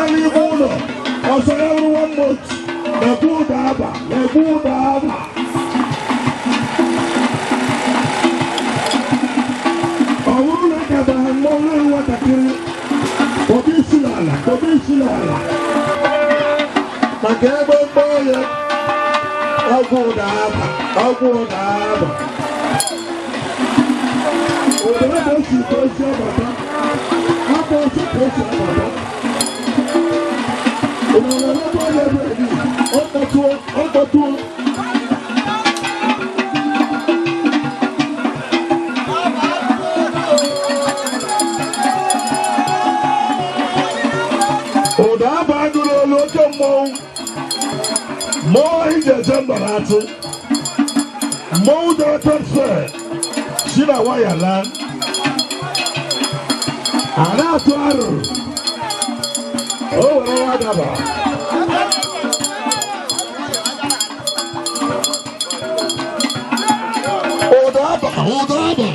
N'ime ụlọ ọsọ ya bụrụ one month, na-ekwu ụda aba, na-ekwu ụda aba. Ọ bụrụ na akabara mmọnwụ ewu nwatakịrị, kpọba isi n'ala, kpọba isi n'ala maka ebe mgbọ ya. Ọgwụ ụda aba, ọgwụ ụda aba, ụda aba esi ka o si abata, akpa ọsọ ka o si abata. Ụna na-eleta onye ebe edi ọ kpọtuo, ọ kpọtuo. Ụda aba agụrụ olu oke mmọnwụ, mmọnwụ anyị ji eje mba na-atụ mmọnwụ dara transfer si na waya laa, a na-atụ arụ o were ya daba. Ụda aba, ụda aba.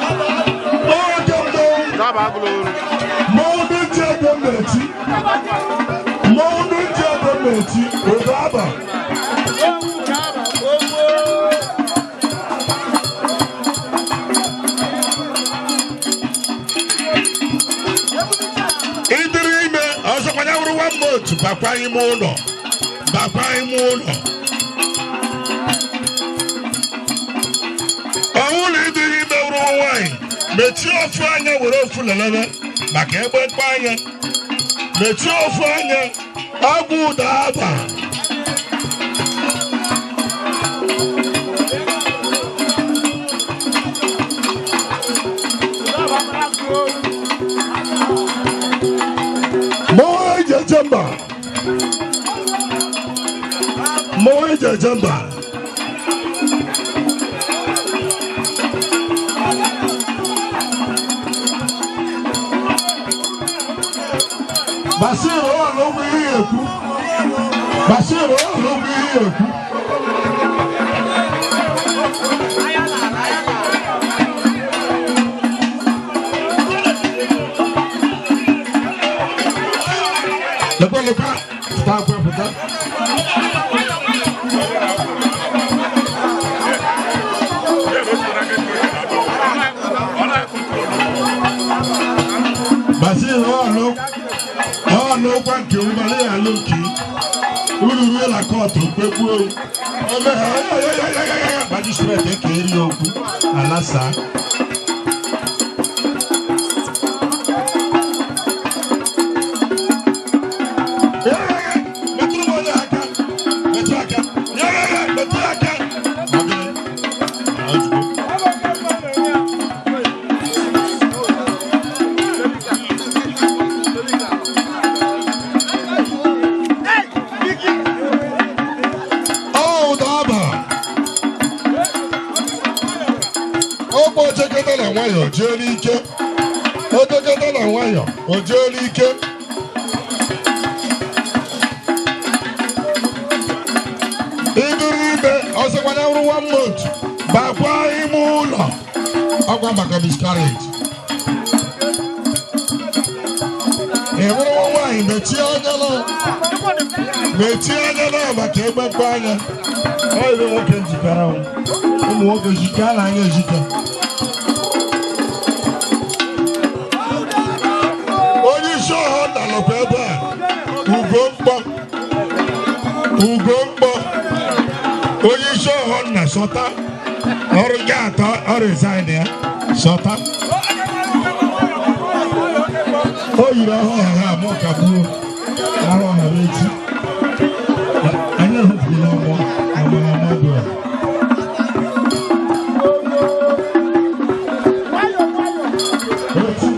Oge mmọnwụ. Daba agụlụ olu. Mmọnwụ ndị nche ego m na-eti, mmọnwụ ndị nche ego m na-eti, ụda aba. Ịdịrị ime ọzọkwanya wụrụ one month, bakwa ime ụlọ, bakwa ime ụlọ. Ọnwụ na ịdịrị ime wụrụ nwaanyị, mechie ofu anya, were ofu lelebe maka egbe mkpa anya. Mechie ofu anya, agwụ ụda aba. Mmọnwụ eji eje mba, mmọnwụ eji eje mba. Bashir ọlọ́mú ihe ekwu, Bashir ọlọ́mú ihe ekwu. Lekwa, lekwa, pụta akwa, pụta. Bashir ọlọ́kwa nke ụgbala ya alụ nke uru ruo na kọtụ kpegbuo ome ha magistrate eke eri okwu alasa. Metụrụ m onye aka, metụ aka, metụ aka. Ọ gịnị? Ozugbo. Ọ ụda aba. Ọkpọ ojekọta na nwayọ jee n'ike, ojekọta na nwayọ o jee n'ike. Ịdịrị ime ọsọkwanya wụrụ one month, bakwa ime ụlọ, ọkwa maka miscarriage. Ị hụrụ nwa nwaanyị, mechie anya na, mechie anya na maka egbekpe anya. Ọ ebe nwoke njikere, ụmụ nwoke jike a na-anya ejike. Onye isi ọha nọkwa ebe a, ugo mkpọ, ugo mkpọ. Onye isi ọha nna sọta ọrụ gị atọ, ọ resign ya sọta. O yiri ọhụụ ha mụ ka gbuo arụ ọha echi. Anyị ehupụla ọmụ amara mmadụ a. Echi.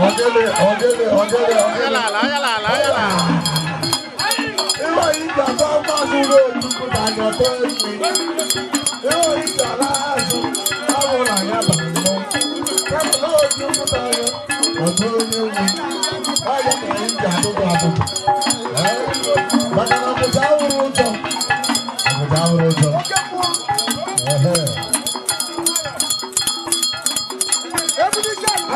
Ogene, ogene, ogene, ogene. Iwe anyị ga-ata mmadụ n'otukwu na anyọtọ enyi. Iwe anyị ga-ala azụ awụ na ya bara mmọnwụ. Kama na otukwu na anya ọtọ onye nwe. Ọya ka anyị ga-atụ gị atụtụ. Maka na mmụta awụrụ ụjọ. Mmụta awụrụ ụjọ.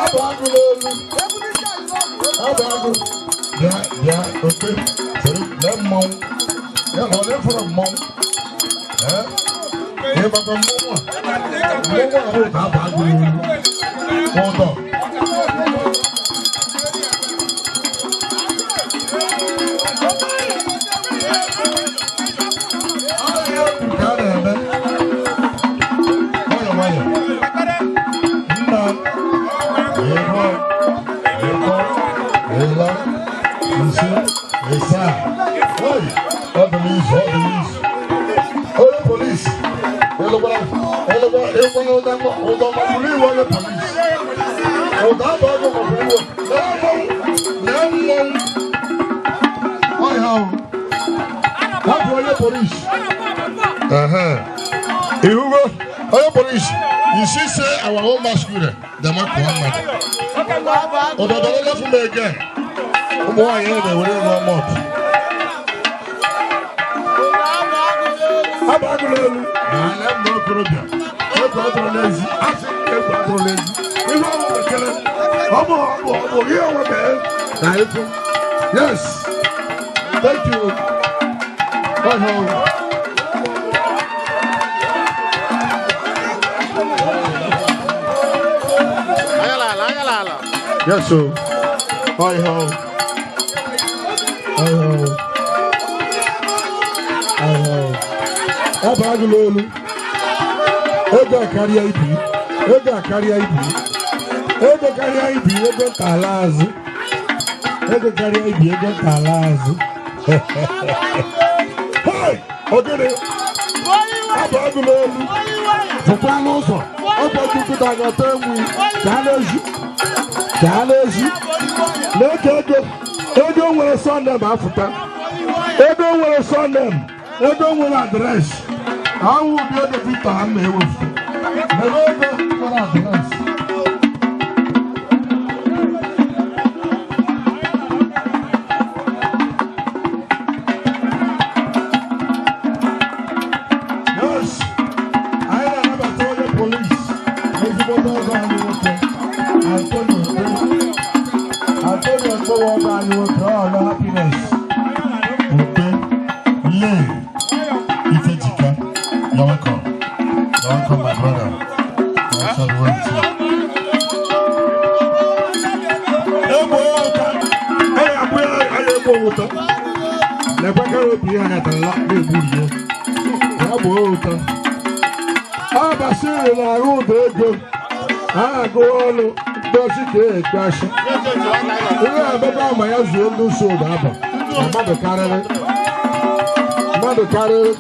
Abụ agụ n'olu. Abụ agụ. Bịa bịa ope soro lee mmọnwụ. Ya na ọ na-efere mmọnwụ. Ee? Ịgbakọ mmọnwụ a. Mmọnwụ a bụ ka abụ agụ n'olu. Ụtọ. Ahịa egwu ka a na-eme. Nwayọ nwayọ. Nna ịbọ ịkọ ịla ise ịsaa. Oyi, ọ dị n'izu, ọ dị n'izu. Onye polisi, ịlụkwara ịlụkwara ịkwanye ụda ụda magburu iwe onye polisi. Ụda abụ agụ magburu iwe. Lee mmọnwụ, lee mmọnwụ. Ọhịa o. Hapụ onye polisi. Ihugo, onye polisi, you see say our own masquerade, dem akụwa mmadụ. Ụdọdọrọ left me again. Ụmụ nwaanyị ahụ na-ewere nwa mọp. Abụ agụ n'elu. Na ala m na okorobịa. Egwu adụrụ n'ezi. Asị egwu adụrụ n'ezi. Ihe ọnwụ mekere. Ọ bụ ọ bụ ọ bụ ihe ọnwụ mee na ịfụ. Yes. Thank you. Ọhịa ọhụrụ. Yes, sir. Hi ho. Hi ho. Hi ho. Abụ agụ n'olu. Ego akarịa ibi. Ego akarịa ibi. Ego karịa ibi, ego nta ala azụ. Ego karịa ibi, ego nta ala azụ. Hey! Ogene! Abụ agụ n'olu. Pụkwa n'ụzọ. Ọkwa Chukwu dagọta enwi. Gaa n'ezi. Gaa n'ezi. Na-eke ego. Ego nwere surname afụta. Ego nwere surname. Ego nwere address. Ahụ ụdị ego Victor ha na-ewefu. Mere ego nwere address. Yes. Anyị na-anabata onye polisi. Ezigbote ọgọ anyị nwoke. Antonio Ekpe. Antonio Ekpe wụ ọgọ anyị nwoke. Ọ ọlụ happiness. Ukpe. Lee. Ifejika. You're welcome. You're welcome, my brother. I shall wait. Egbo ụta. Ọ ya-abụ ya anyị egbo ụta. Lekwa obi ya natara na-egburi ya. Ya bụ ụta. Ọ basịrị na-arụ ụda ego. A na-agụ ọnụ mkpọchi ka ekpechi. Ihe abebe ama ya zuo ndị nso ụda aba. Na mmadụ karịrị. Mmadụ karịrị.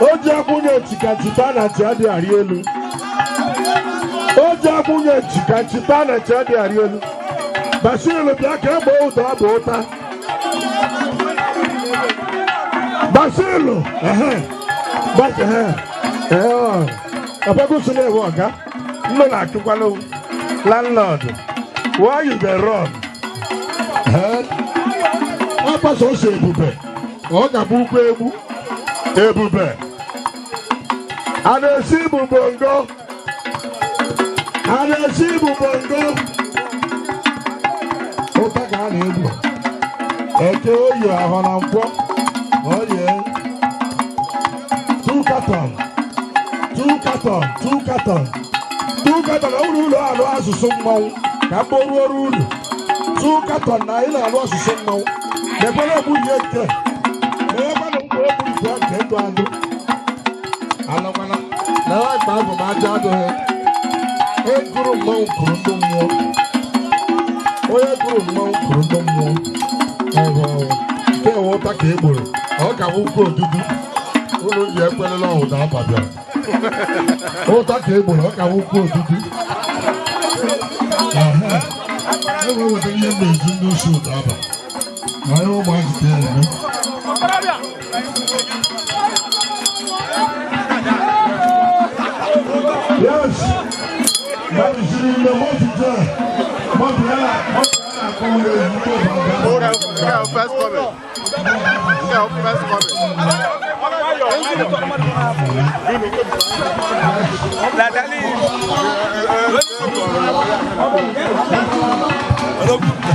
O ji akwụnye chikachita na chi adịghị arị elu. O ji akwụnye chikachita na chi adịghị arị elu. Bashir bịa ka egbe ụda bụ ụta. Bashir, ehe, Bashir, ehe, ehe, Abagusi na-ewe ọga, nne na-achụkwalụ landlord, why you dey run? Ee, ọ gbasa ose ebube, ọ ga-abụ ụkwụ egwu, ebube. A na-esi ibu bongo, a na-esi ibu bongo. Ụta ka a na-egbu. Eke oyi ahụ na nkwọ, oye. Two carton, two carton, two carton, two carton. Ọ bụrụ ụlọ alụ asụsụ mmanwụ ka m bụrụ ọrụ ulu. Two carton na anyị na-alụ asụsụ mmanwụ. Lekwere ogbu ihe nke. Lekwere mgbe o gburu igwe nke ndụ andụ. Alọkwana. Na ya mgbe abụ m aja adịghị. E gụrụ mmanwụ kụrụ ndị mmụọ. Onye gụrụ mmanwụ kụrụ ndị mmụọ. Ọhụ nke ewe ụta ka e gburu. Ọ ka bụ ụkwụ odudu. Unu ji ekwelela ụda aba bịara. Ụta ka e gburu, ọ ka bụ ụkwụ odudu. Enwe wetara ihe m na-ezu ndị osi ụda aba. Na onye ụmụazị ka eme. Yes. Mmadụ siri ime moto jee. Moto ya na-akpọ ya ezigbo baba. Nke a first coming. Nke a first coming.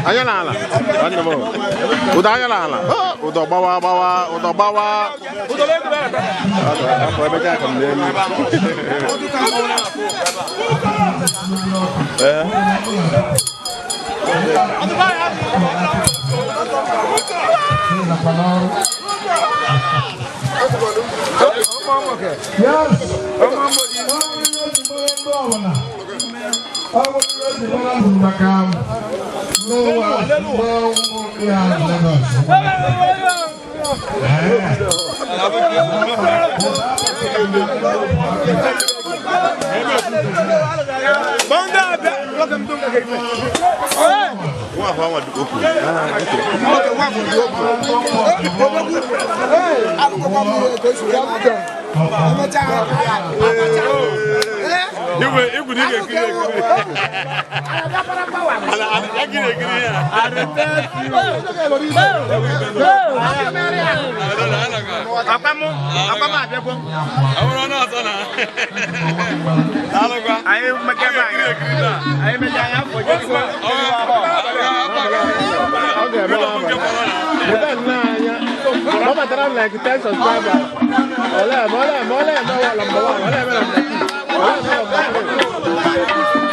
Anya n'ala. Nwanne m. Ụdọ anya n'ala. Ụdọ gbawa gbawa, ụdọ gbawa. Afọ ebe ka m n'elu. Ee. Yes. Nwa ahụ anwa dị okwu. Igwe igwe na ị ga-ekiri ekiri. Ya kiri ekiri ya. Ọ ga-eme n'abalị. Mụta nnọọ anya. Ọ batara m like 10 subscribers. Ole eme, ole eme, ole eme wala number 1, ole eme number 2, ole eme number 3.